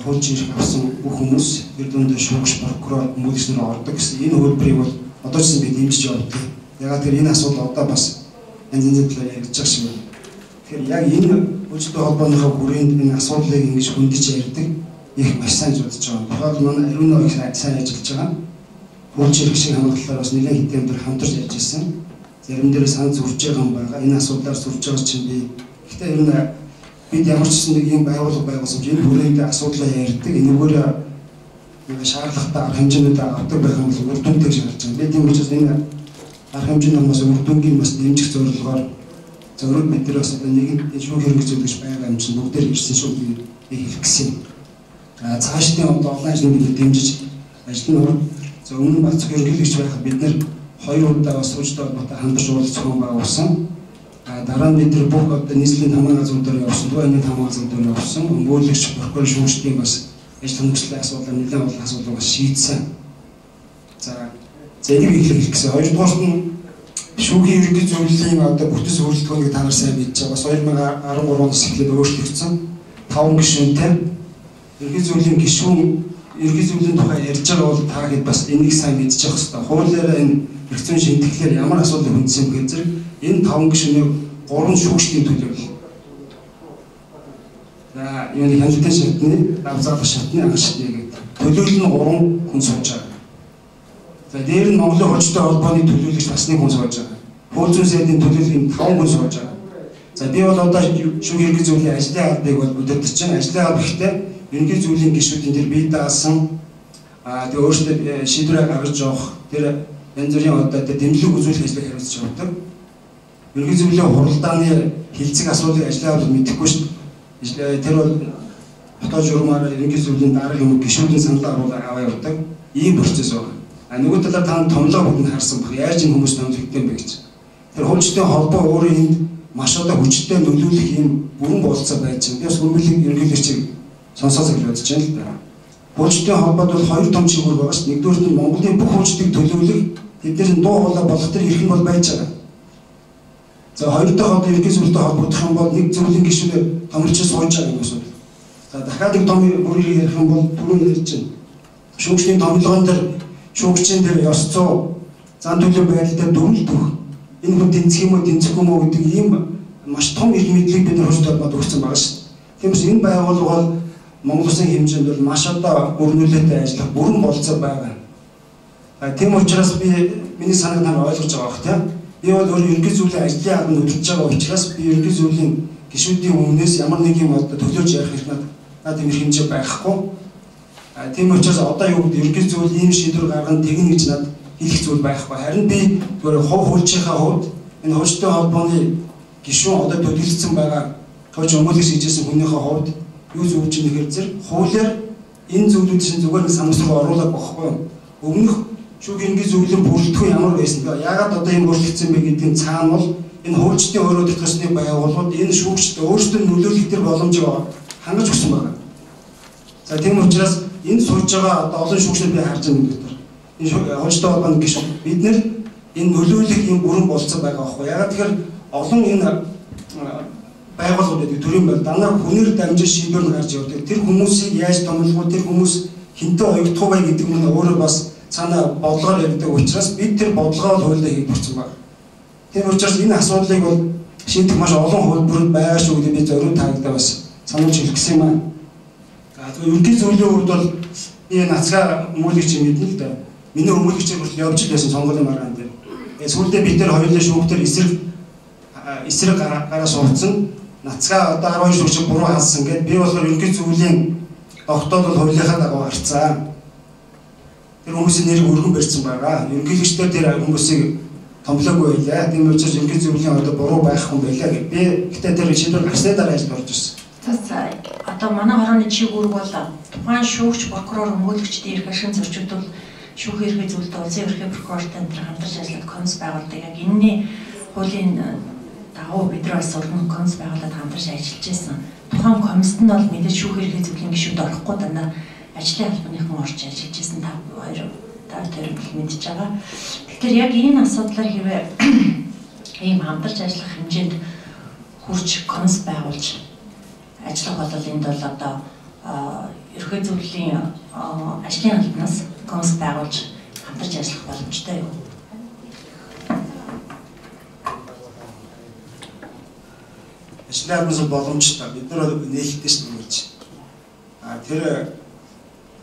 хуульч эрх авсан бүх хүмүүс тэр дунд шүүгч, прокурор, өмгөөлөгч нар ордог гэсэн энэ хөлбөрийг бол одоо ч гэсэн би дэмжиж явдаг. Ягаад гэвэл энэ асуудал одоо бас янз янзын талаар яригдж байгаа шиг байна. Тэгэхээр яг энэ хуульчдын холбооныхоо хүрээнд энэ асуудлыг ингэж хөндөж ярьдаг их маш сайн бодож байгаа. Тухайлбал манай Ариун их сайн ажиллаж байгаа. Хуульч эрх шиг хамгааллаар бас нэлээд хэдэн өдөр хамтарч ярьж ирсэн. Зарим дээр санал зурж байгаа юм байгаа. Энэ асуудлаар зурж байгаа чинь би гэхдээ ер нь бид ямар ч гэсэн нэг юм байгууллага байгуулсан чинь энэ хүрээнд асуудлаа ярьдаг. Энэгээр нэг шаардлагатай арга хэмжээнүүд авдаг байх юм бол үр дүнтэй гэж харж байгаа. Би тийм учраас энэ арга хэмжээний бас үр дүнгийн бас дэмжих зорилгоор зориуд бид нар бас одоо нэг шүүх хэрэг зүйл гэж байгаа юм чинь бүгдээр ирсэн шүү би хэлэх гэсэн юм. Цаашдын одоо олон ажлыг бид дэмжиж ажлын урд За өмнө нь бацх ерөнхийлөгч байхад бид нэр 2 удаа бас хуульчтай холбоотой хамтарч уулзах зохион байгуулсан. Дараа нь бид нар бүх одоо нийслэлийн хамгаалал газруудаар явсан, Төв аймгийн хамгаалал газруудаар явсан. Өмгөөлөгч, прокурор, шүүгчдийн бас ажил нөхцөлийн асуудлаар нэлээд олон асуудлыг бас шийдсэн. За энийг хэлэх гэсэн. Хоёрдугаарт нь шүүхийн ерөнхий зөвлөлийн одоо бүтэн бүрэлдэхүүнийг та нар сайн мэдж байгаа. Бас 2013 оноос эхлээд өөрчлөгдсөн. 5 гишүүнтэй. Ерөнхий зөвлөлийн гишүүн ерөнхий зөвлөлийн тухай ярьж байгаа бол та хэд бас энийг сайн мэдж явах хэрэгтэй. Хуулиараа энэ эрх зүйн шимтгэлээр ямар асуудал хүндсэн бэ гэхээр энэ 5 гишүүнийг 3 шүүгчдийн төлөөлөл. За юуны хяналтын шатны, давзаалах шатны, анх шатны гэдэг төлөөлөл нь 3 хүн сууж байгаа. За дээр нь Монголын хуульчтай холбооны төлөөлөгч бас нэг хүн сууж байгаа. Хууль зүйн сайдын төлөөллийн 5 хүн сууж байгаа. За би бол одоо шүүх ерөнхий зөвлөлийн ажлын албыг бол удирдах чинь. Ажлын алба гэхдээ ерөнхий зөвлөлийн гишүүдийн тэр бие даасан тэгээ өөрсдөө шийдвэрээ гаргаж явах тэр янз бүрийн одоо тэр дэмжлэг үзүүлэх ажлыг хариуцж явдаг. Ерөнхий зөвлөлийн хуралдааны хилцэг асуудлыг ажлын алба мэдэхгүй шүү дээ. Тэр бол хотоо журмаар ерөнхий зөвлөлийн дарга юм гишүүдийн санал агуулга аваа явдаг ийм процесс байна. А нөгөө талаар та томлоо бүгд харсан баг. Яаж энэ хүмүүс томлогдсон бэ гэж. Тэр хуульчдын холбоо өөрөө энд маш одоо хүчтэй нөлөөлөх юм бүрэн болцоо байж байна. Би бас хүмүүлийн ерөнхийлөгчийг сонсоос гэж бодож байна л да. Хуульчдын холбоод бол хоёр том чиглэл байгаа шүү. Нэгдүгээр нь Монголын бүх хуульчдыг төлөөлөх, тэдний нь дуу хоолой болох тэр эрх нь бол байж байгаа. За хоёр дахь одоо ерөнхий зөвлөлтөй холбогдох юм бол нэг зөвлөлийн гишүүнээр томилж сууж байгаа юм асуудал. За дахиад нэг том бүрийг ярих юм бол түрүүн ярьж байна. Шүүгчдийн томилгоон дээр шүүгчийн дээр ёс зүй зан төлөв байдал дээр дүрмэл төх. Энэ хүн тэнцэх юм уу, тэнцэхгүй юм уу гэдэг ийм маш том эрх мэдлийг бид нар хуульч холбоод өгсөн байгаа шүү. Тиймээс энэ байгууллага бол Монгол улсын хэмжээнд бол маш одоо өрнөлөөтэй ажиллах бүрэн болцоо байгаа. Тийм учраас би миний санааг та нар ойлгож байгаа бох тийм. Би бол өөр ерөнхий зөвлөлийн ажлын албанд удирдах байгаа учраас би ерөнхий зөвлөлийн гишүүдийн өмнөөс ямар нэг юм одоо төлөөж ярих эрх надад ийм хэмжээ байхгүй. Тийм учраас одоо юу гэдэг ерөнхий зөвлөл ийм шийдвэр гаргана тэгнэ гэж надад хэлэх зүйл байхгүй. Харин би зүгээр хувь хуульчийнхаа хувьд энэ хуульчтай холбооны гишүүн одоо төлөвлөсөн байгаа хууч өмгөөлөгч хийжсэн хүнийхээ хувьд юу зөвлөж ийм нэхэр зэрэг хуулиар энэ зүйлүүд чинь зүгээр нэг санамсар руу оруулах байхгүй юу. Өмнөх шүүх ерөнхий зөвлөлийн бүрэлдэхүүн ямар байсан бэ? Яагаад одоо ийм өөрчлөгдсөн бэ гэдгийн цаана бол энэ хуульчдын өөрөө удирдах ёсны байгууллагууд энэ шүүгчд өөрсдөө нөлөөлөх тэр боломжийг хангаж өгсөн байна. За тийм учраас энэ сууж байгаа одоо олон шүүгчдийг би харж байгаа юм. Энэ хуульчтай холбооны гишүүн бид нэр энэ нөлөөлөх юм бүрэн болцсон байгаа байхгүй. Яагаад тэгэхээр олон энэ байгууллагууд байдаг төрийн байр дандаа хүнээр дамжин шийдвэр нь гарч явдаг. Тэр хүмүүсийг яаж томилох вэ? Тэр хүмүүс хинтээ уягдах вэ гэдэг нь өөрөө бас цаана бодлогоор ярьдаг учраас бид тэр бодлогоо хуулиар хийж бүрдсэн байна. Тэр учраас энэ асуудлыг бол шийдэх маш олон хувилбарууд байгаа шүү гэдэг би зориуд таагдаа бас сануулж хэлэх гэсэн юм аа. За ерөнхий зөвлөлийн хувьд бол би нацгаа өмгөөлөгч юм мэднэ л да. Миний өмгөөлөгчээр хүртэл явж л байсан сонгуулийн маргаан дээр. Сүүлдээ бид тэр хоёулаа шүүхтэр эсрэг гараа суудсан. Нацгаа одоо 12 шүүгч буруу хассан гэд би болохоор ерөнхий зөвлөлийн тогтоол хуулийнхаа дагуу гарцсан. Тэр хүмүүсийн нэрийг өргөн барьсан байгаа. Ерөнхийлөгчдөр тэр хүмүүсийг томлоогүй байлаа. Тийм учраас ерөнхий зөвлөлийн одоо буруу байх хүн байлаа гэд. Би гэтээ тэр шийдвэр гарсны дараа ажилд орж ирсэн. Одоо манай хорооны чиг үүрэг бол тухайн шүүгч, прокурор, өмгөөлөгчдийн эрх ашигын зөрчигдвөл шүүхийн ерөнхий зөвлөлд улсын ерөнхий прокурортой энэ хамтарч ажиллах комисс байгуулдаг. Яг энэний хуулийн дагуу бид нар бас өргөн комисс байгуулад хамтарч ажиллаж байсан. Тухайн комиссд нь бол мэдээж шүүхийн ерөнхий зөвлөлийн гишүүд орохгүй дандаа ажлын албаныхан орж ажиллаж байсан. Та хоёр тойрог мэдж байгаа. Тэгэхээр яг энэ асуудлаар хэрвээ ийм хамтарч ажиллах хэмжээнд хүрч комисс байгуулж ажиллах бол энд бол одоо ерөнхий зөвлөлийн ажлын албанаас комисс байгуулж хамтарч ажиллах боломжтой юу? Ажлын албанаас боломжтой. Бид нар нээлттэй шүү дээ. Тэр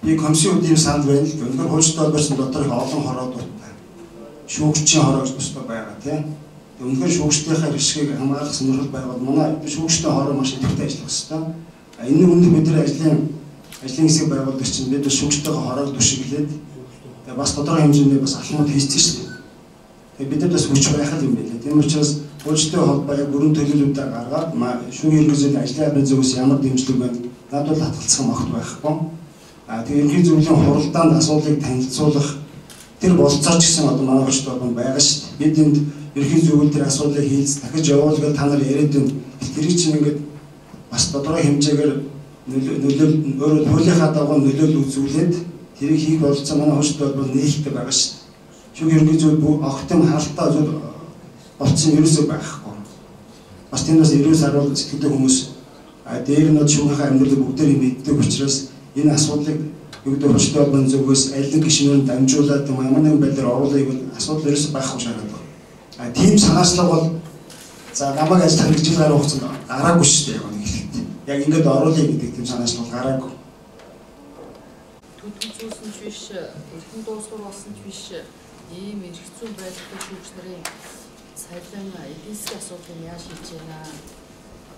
би комиссийн үед ийм санал байна л. Өнөхөр хуульчтай холбоосон дотор их олон хороодуудтай. Шүүгчийн хороо гэж бусдаа байгаа тийм. Үнэхээр шүүгчдийнхээ эрхийг хамгаалах сонирхол байгуул манай шүүгчдийн хороо маш идэвхтэй ажиллах ёстой. Энэ өмнө бид нар ажлын хэсэг байгуулдаг чинь бид шүүгчтэйгээ хороог түшиглээд бас тодорхой хэмжээний бас алхмууд хийсэн шүү дээ. Тэгээ бид нар бас хүч байх юм байлээ. Тийм учраас хуульчтай холбоо яг бүрэн төлөөллүүдээ гаргаад шүүхийн ерөнхий зөвлөлийн ажлын албаны зүгээс ямар дэмжлэг байна? Надад бол хатгалцах юм огт байхгүй. Тэгээ ерөнхий зөвлөлийн хуралдаанд асуудлыг танилцуулах Тэр болцоо ч гэсэн одоо манай хуульчид холбоо байгаа шүү дээ. Бид энд ерөнхий зөвлөл дээр асуудлыг хийлц дахиж явуулгаад та нар яриад байна. Тэрийг чинь ингээд бас тодорхой хэмжээгээр нөлөөл өөрөө хуулийнхаа дагуу нөлөөлөл үзүүлээд тэрийг хийх болцоо манай хуульчид холбоо нээлттэй байгаа шүү дээ. Шүүх ерөнхий зөвлөл бүх огтом харалтаа зүйл болцсон ерөөсөө байхгүй. Бас тэнд бас 90 сар сэтгэлтэй хүмүүс дээр нь шүүхийнхээ амьдралыг бүгдээр мэддэг учраас энэ асуудлыг юу гэдэг хуульчид холбооны зүгээс аль нэг гишүүнээр дамжуулаад ямар нэгэн байдлаар оруулах бол асуудал ерөөсөө байхгүй шаардлага. А тийм санаачлага бол за намайг ажиллах нэг жил гаруй хугацаанд гараагүй шүү дээ яг нэг хэлэхэд. Яг ингээд оруулъя гэдэг тийм санаачлага гараагүй. Төдий зүүсэн ч биш, эрхэн дуусгар болсон ч биш ийм эрх зүйн байдалтай шүүгч нарын цалин эдийн засгийн асуудлыг яаж шийдэж байна?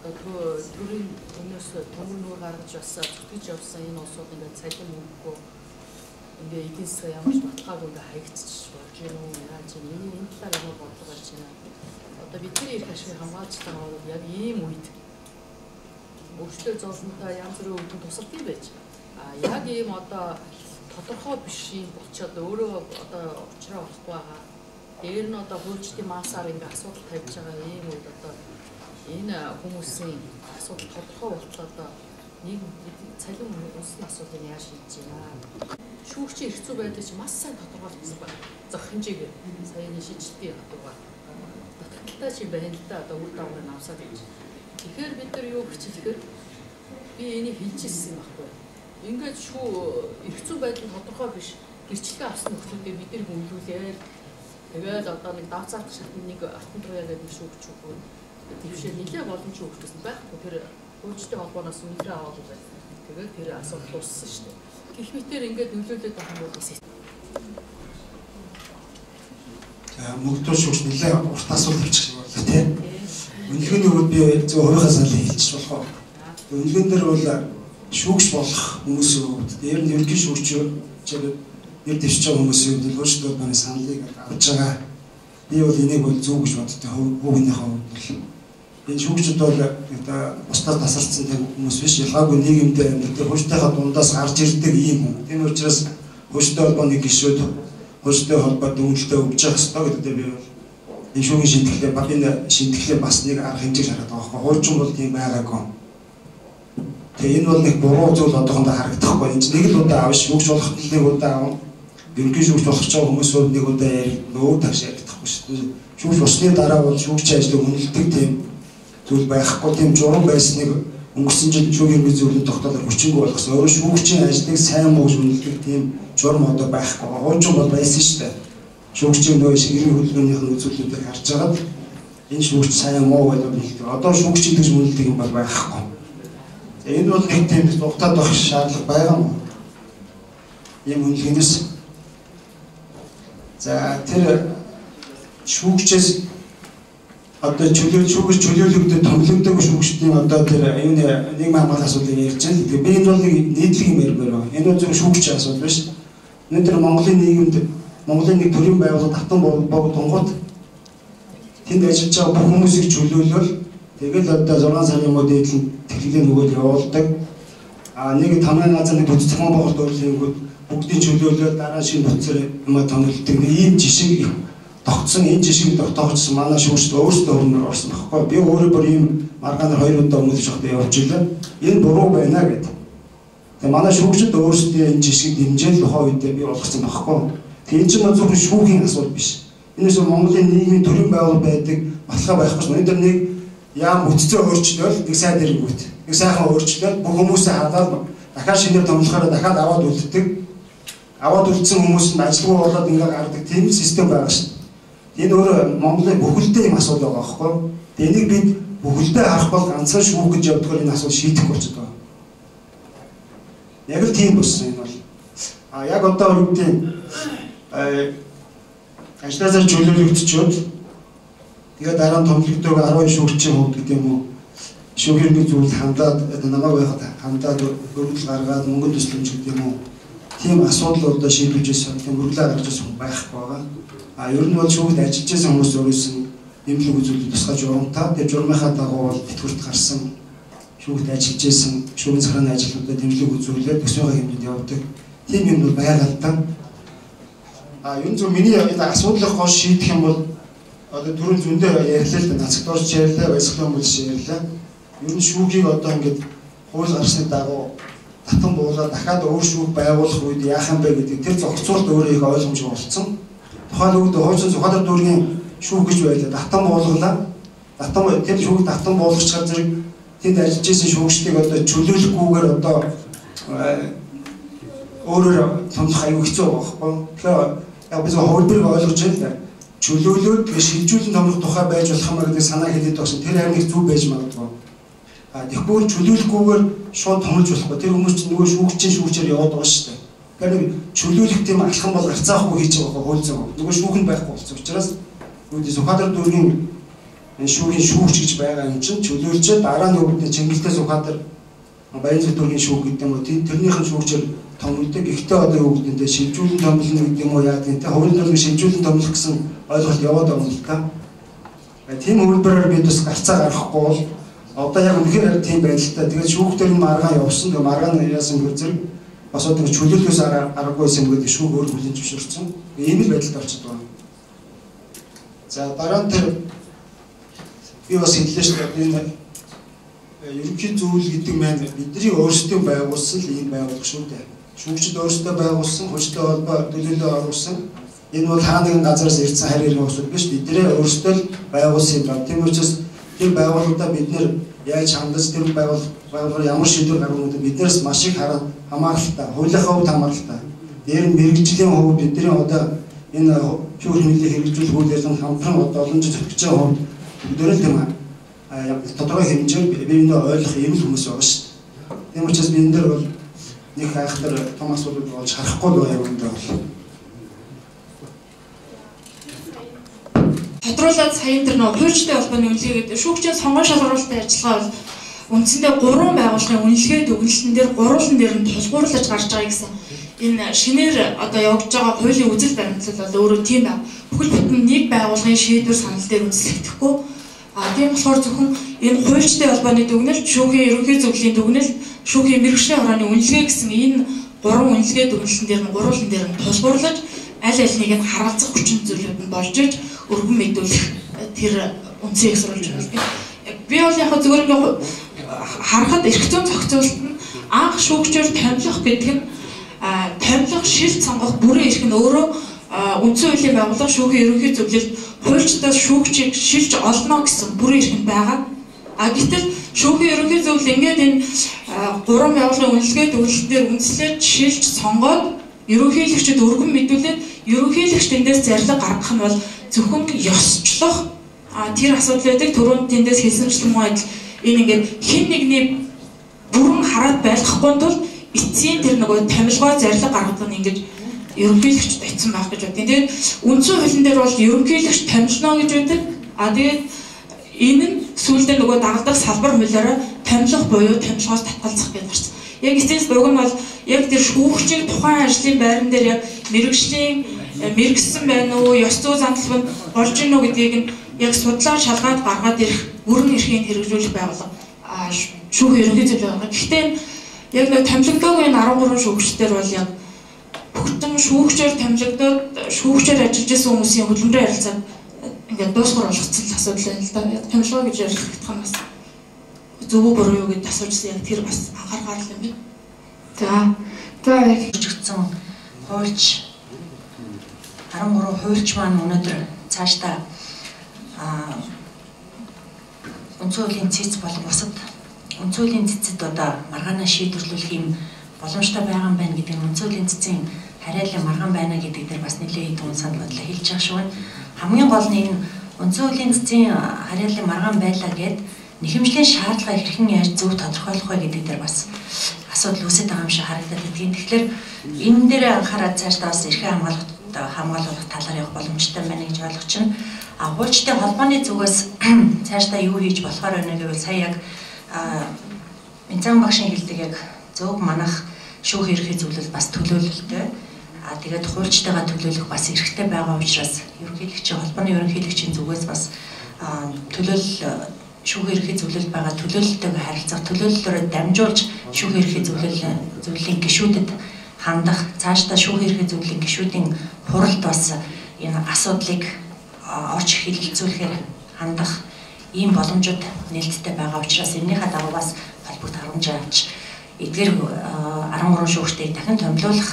Одоо төрийн өмнөөс төмөр нүүр гаргаж бас зүтгэж явсан энэ улсууд ингээд цалин мөнгөгүй ингээ эдийн засгаа ямар ч баталгаагүй ингээ хаягдчих болж юм уу? Яаж юм? Энэ талаар ямар бодлого гарч байна? Одоо бидний эрх ашигыг хамгаалж байгаа бол яг ийм үед өөрчлөлт зовлонтой янз бүрийн өвдөн тусалдаг байж. А яг ийм одоо тодорхой биш юм болчоод өөрөө одоо учраа болохгүй байгаа. Дээр нь одоо хуульчдын маасаар ингээ асуудал тавьж байгаа ийм үед одоо энэ хүмүүсийн асуудал тодорхой болтлоо одоо нэг цалин үнсэн асуудлыг яаж шийдэж байна? Шүүгчийн эрх зүй байдлыг чи маш сайн тодорхойлсон байна. Зох хэмжээгээр саяны шийдэлтийн хатуугаар дутагдaltaй чи байна л да одоо үр дагаврыг авсаад гэж. Тэгэхээр бид нар юу гэж хэлэхээр би энийг хэлж ирсэн юм байхгүй. Ингээд шүү эрх зүй байдал нь тодорхой биш. Гэрчлэгээ авсан нөхцөлдөө бид нар хөндлүүлээл тэгээд одоо нэг давцаалт шатны нэг алтан туяа гэдэг нэг шүүгч үгүй. Тэвшээ нэлээ боломж өгчсөн байхгүй. Тэр хуульчдын холбооноос үнэхээр аваагүй байна. Тэгээд тэр асуудал дууссан шүү дээ. Гэх мэтээр ингээд нөлөөлөд байгаа юм бол бас. За мөгдөө шүүгч нэлээ урт асуулт авчих шиг боллоо тий. Үнэлгээний хувьд би зөв хувийнхаа саналыг хэлчих болох уу? Үнэлгээн дээр бол шүүгч болох хүмүүсийн хувьд дээр нь ерөнхий шүүгч нэр дэвшиж байгаа хүмүүсийн хувьд хуульчид холбооны саналыг авч байгаа. Би бол энийг бол зөв гэж боддог хүүгийнхээ хувьд бол. Энэ шүүгчид бол одоо бусдаас тасарсан тийм хүмүүс биш, ялгаагүй нийгэмдээ амьдардаг хуульчдынхаа дундаас гарч ирдэг ийм хүн. Тийм учраас хуульчдын холбооны гишүүд хуульчдын холбоо дүнэлтээ өгж явах ёстой гэдэг би бол энэ шүүхийн шийтгэлээ энэ шийтгэлээ бас нэг арга хэмжээ хараад байгаа байхгүй. Хуучин бол тийм байгаагүй. Тэгээ энэ бол нэг буруу зүйл одоохондоо харагдахгүй. Энэ чинь нэг л удаа авш шүүгч болох нэг удаа авна. Ерөнхий шүүгч болох ч хүмүүс нэг удаа яригдана, өөр тавш яригдахгүй шүү дээ. Шүүгч болсны дараа бол шүүгчийн ажлыг үнэлдэг тийм зүйл байхгүй, тийм журам байсныг өнгөрсөн жил шүүхийн ерөнхий зөвлөлийн тогтоолоор хүчингүй болгосон. Өөрөө шүүгчийн ажлыг сайн муу гэж үнэлдэг тийм журам одоо байхгүй. Хуучин бол байсан шүү дээ. Шүүгчийн нөгөө шигрийн хөдөлгөөнийх нь үзүүлэлтүүдийг харж агаад энэ шүүгч сайн муу гэж үнэлдэг. Одоо шүүгчийн гэж үнэлдэг юм бол байхгүй. Энэ бол нэг тийм тухтаад байх шаардлага байгаа юм. Ийм үнэлгээнээс за тэр шүүгчээс одоо шүүгч чөлөөлөгдөд томилогдоогүй шүүгчдийн одоо тэр юуны нийгмийн хамгаалах асуудлыг ярьж байна. Тэгээ би энэ бол нэг нийтлэг юм ярмаар байна. Энэ бол зөвхөн шүүгчийн асуудал биш. Өнөөдөр Монголын нийгэмд Монголын нэг төрийн байгууллага татан богдонгууд тэнд ажиллаж байгаа бүх хүмүүсийг чөлөөлөл тэгэл одоо 6 сарын юм уу дээдлэн тэглэлийн нөгөөд явуулдаг. А нэг тамгай газар нэг бүтэц зохион байгуулалт өөрлөнгүүд бүгдийн чөлөөлөл дараа шинэ бүтцээр юм томилдог. Нэг ийм жишээ их тогтсон, энэ жишээг тогтоогчсон манай шүүгчд өөрсдөө өрнөр орсон байхгүй. Би өөрөө бүр ийм маргаанаар хоёр удаа өмнөж явахдаа явж илээ. Энэ буруу байна гэдэг. Тэгээ манай шүүгчд өөрсдөө энэ жишгийг дэмжээл тухайн үедээ би болгосон байхгүй. Тэгээ энэ чинь зөвхөн шүүхийн асуудал биш. Энэс Монголын нийгмийн төрийн байгууллага байдаг баталгаа байхгүй шүү. Өнөөдөр нэг яам бүтцээ өөрчлөөл нэг сайн дэрэнгүүт. Нэг сайхан өөрчлөөл бүх хүмүүсээ хадаад дахиад шинээр томлохоор дахиад аваад үлддэг. Аваад үлдсэн хүмүүс нь ажилгүй болоод ингээ гардаг тийм систем байгаа шүү. Энэ өөрөө Монголын бүхэлдээ юм асуудал байгаа байхгүй. Тэгээ энийг бид бүхэлдээ харах бол ганцхан шүүх гэж явдгаар энэ асуудал шийдэхгүй болчиход байгаа. Яг л тийм болсон энэ бол. А яг одоо юу гэдэг ажлаасаа чөлөөлөгдчөөд тэгээ дараа нь томилогдоог 12 шүүгчийн хувьд гэдэг юм уу шүүхийн ерөнхий зөвлөлд хандаад намайг байхад хандаад өргөдөл гаргаад мөнгөнд төслөмж гэдэг юм уу тийм асуудал одоо шийдвэрлэж байсан тийм өргөлөө гаргаж байсан хүн байхгүй байгаа. А ер нь бол шүүхд ажиллаж байсан хүмүүс өөрөөсөн нэмэлт үзүүлэлт тусгай журамтай тэр журмынхаа дагуу бол тэтгэврт гарсан шүүхд ажиллаж байсан шүүхийн захиргааны ажилтнуудад дэмжлэг үзүүлээд төсвийнхаа хэмжээнд явдаг. Тийм юм бол байгаа л да. А ер нь зөв миний энэ асуудлыг гол шийдэх юм бол одоо түрүүн зөндөө ярьлаа л да, нацагт орж ярьлаа, баясгалан бүлс ярьлаа. Ер нь шүүхийг одоо ингээд хууль гарсны дагуу татан буулаад дахиад өөр шүүх байгуулах үед яах юм бэ гэдэг тэр зохицуулт өөрөө их ойлгомжгүй болцсон. Тухайн үед хуучин Сүхбаатар дүүргийн шүүх гэж байлаа. Татан буулгалаа. Татан тэр шүүх татан буулгачаар зэрэг тэнд ажиллаж исэн шүүгчдийг одоо чөлөөлөхгүйгээр одоо өөрөөр томлох аюу хэцүү байгаа байхгүй. Тэгэхээр яг би зөв хувилбарыг ойлгож байна л да. Чөлөөлөөд тэгээ шилжүүлэн томлох тухай байж болох юм а гэдэг санаа хэлээд байсан. Тэр харин их зүв байж магадгүй. А тэгэхгүй чөлөөлөхгүйгээр шууд томлж болохгүй. Тэр хүмүүс чинь нөгөө шүүгчийн шүүгчээр яваад байгаа шүү дээ. Тэгэхээр нэг чөлөөлөх тийм алхам бол гарцаахгүй хийж байгаа хууль зүйн. Нөгөө шүүх нь байхгүй болсон учраас үүдээ Сүхбаатар дүүргийн энэ шүүхийн шүүгч гэж байгаа юм чинь чөлөөлчөө дараа нь үүдээ Чингэлтэй Сүхбаатар Баянзүр дүүргийн шүүх гэдэг юм уу тэрнийх нь шүүгчээр томлдог. Гэхдээ одоо юу гэдэг нь шилжүүлэн томлно гэдэг юм уу яа гэдэг нь хувийн төлөв шилжүүлэн томлох гэсэн ойлголт яваад байгаа юм л та. Тийм хөлбөрөөр бид бас гарцаа гаргахгүй бол одоо яг үнэхээр тийм байдалтай. Тэгээд шүүхтэр нь маргаан явсан. Тэгээд маргаан яасан гэхээр зэрэг бас одоо чөлөөлөхөөс аргагүй юм гэдэг шүүх өөр хүлээн зөвшөөрсөн. Ийм л байдалд болчиход байна. За дараа нь тэр би бас хэллээ шүү дээ. Энэ ерөнхий зүйл гэдэг маань бидний өөрсдийн байгуулсан л ийм байгууллага шүү дээ. Шүүгчид өөрсдөө байгуулсан, хүчтэй холбоо төлөөлөө оруулсан. Энэ бол хаа нэгэн газараас ирсэн харь иргэн асуудал биш. Бидний өөрсдөө л байгуулсан юм байна. Тийм учраас тэр байгууллагадаа бид нэр яаж хандаж, тэр байгууллагаар ямар шийдвэр гаргах гэдэг биднээс маш их хамааралтай, хуулийнхаа хувьд хамааралтай. Дээр нь мэргэжлийн хувьд бидний одоо энэ шүүх хэмнэлийг хэрэгжүүлэх үйл ажиллагаанд хамтран одоо олон жил зүтгэж байгаа хувьд бүгдээрээ л тийм тодорхой хэмжээгээр бие биенээ ойлгох юм л хүмүүс байгаа шүү дээ. Тийм учраас би энэ дээр бол нэг айхтар том асуудал болж харахгүй л байгаа юм даа бол. Тодруулаад сая энэ нөө хуульчтай холбооны үнэлгээ гэдэг шүүгчийн сонгон шалгаруулалтын ажиллагаа бол үндсэндээ 3 байгууллагын үнэлгээ дүгнэлтэн дээр гурван дээр нь тулгуурлаж гарч байгаа гэсэн энэ шинээр одоо явагдаж байгаа хуулийн үзэл баримтлал бол өөрөө тийм байв. Бүхэл бүтэн нэг байгууллагын шийдвэр санал дээр үндэслэгдэхгүй. А тийм болохоор зөвхөн энэ хуульчтай холбооны дүгнэлт, шүүхийн ерөнхий зөвлөлийн дүгнэлт, шүүхийн мэргэжлийн хорооны үнэлгээ гэсэн энэ гурван үнэлгээ дүгнэлтэн дээр нь гурван дээр нь тулгуурлаж аль аль нэг нь харгалзах хүчин зүйлүүд нь болж иж өргөн мэдүүлэх тэр үндсийг сурвалж байна. Би бол яг зөвхөн ингээ харахад эрх зүйн зохицуулалт нь анх шүүгчээр томилох гэдэг нь томилох, шилт сонгох бүрэн эрх нь өөрөө үндсэн хуулийн байгууллага шүүхийн ерөнхий зөвлөлд хуульчдаас шүүгчийг шилж олно гэсэн бүрэн эрх нь байгаа. А гэтэл шүүхийн ерөнхий зөвлөл ингээд энэ гурван байгууллагын үнэлгээ дүгнэлтээр үндэслээд шилж сонгоод ерөнхийлөгчд өргөн мэдүүлээд ерөнхийлөгч тэндээс зарлиг гаргах нь бол зөвхөн ёсчлох тэр асуудал байдаг. Түрүүнд тэндээс хэлсэнчлэн мөн адил энэ ингээд хэн нэгний бүрэн хараад байлгахгүй тул эцсийн тэр нөгөө томилгоо зарлиг гаргадаг нь ингээд ерөнхийлөгчд очсон байх гэж бодъё. Тэгээд үндсэн хуулийн дээр бол ерөнхийлөгч томилно гэж байдаг. А тэгээд энэ нь сүүлдээ нөгөө дагалдах салбар хуулиараа томилох буюу томилгоос татгалзах гэж гарсан. Яг эцэс уг нь бол яг тэр шүүгчийг тухайн ажлын байран дээр яг мэргэжлийн мэргэсэн байна уу, ёс зүй зандлал нь болж гин үү гэдгийг нь яг судлаад шалгаад гаргаад ирэх бүрэн эрхийг хэрэгжүүлэх байгууллага шүүхийн ерөнхий зөвлөл байгаа. Гэхдээ яг нэг томилогдоогүй энэ 13 шүүгчдэр бол яг бүтэн шүүгчээр томилогдоод шүүгчээр ажиллаж исэн хүмүүсийн хөдөлмөрийн харилцааг ингээд дуусгар болгоцсон л асуудал байна л да. Яг томилгоо гэж ярих нь бас зөв үү буруу юу гэдээ асуужсэн яг тэр бас анхааргаар л юм байна. За. За хөгжигдсэн хуульч 13 хуульч маань өнөөдөр цаашдаа үндсэн хуулийн цэц болон бусад үндсэн хуулийн цэцэд одоо маргаанаа шийдвэрлүүлэх юм боломжтой байгаа юм байна гэдэг нь үндсэн хуулийн цэцийн хариалын маргаан байна гэдэг дээр бас нэлээд хэдэн санал бодлоо хэлж байгаа шүү байна. Хамгийн гол нь энэ үндсэн хуулийн цэцийн хариалын маргаан байлаа гэд нэхэмжлийн шаардлага хэрхэн яаж зөв тодорхойлох вэ гэдэг дээр бас асуудал үүсэж байгаа юм шиг харагдаад байдгийн. Тэгэхээр энэ дээр анхаарал цаашдаа бас эрхээ хамгаалах талаар явах боломжтой байна гэж ойлгож байна. А хуульчтай холбооны зүгээс цаашдаа юу хийж болохоор байна гэвэл сая яг Минцан багшийн хэлдэг яг зөв манах шүүх ерөнхий зөвлөл бас төлөөлөлтэй. А тэгээд хуульчтайгаа төлөөлөх бас эрхтэй байгаа учраас ерөнхийлөгчийн холбооны ерөнхийлөгчийн зүгээс бас төлөөлөл шүүх ерөнхий зөвлөл байгаа төлөөлөлтөйгээ харилцах төлөөллөөрөө дамжуулж шүүх ерөнхий зөвлөлийн гишүүдэд хандах, цаашдаа шүүхийн ерхий зөвлөлийн гишүүдийн хуралд бас энэ асуудлыг орч хэлэлцүүлэхээр хандах ийм боломжууд нээлттэй байгаа учраас энэнийхээ дагуу бас холбогд харамж авч эдгээр 13 шүүгчдийг дахин томилуулах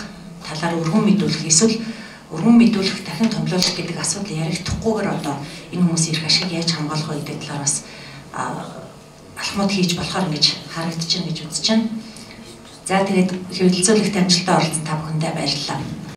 талаар өргөн мэдүүлэх эсвэл өргөн мэдүүлэх, дахин томилуулах гэдэг асуудал яригдахгүйгээр одоо энэ хүмүүсийн эрх ашиг яаж хамгаалах вэ гэдэг талаар бас алхмууд хийж болохоор ингэж харагдаж байна гэж үзэж байна. За тэгээд хэвлэлцүүлэгт амжилттай оролцсон та бүхэндээ баярлалаа.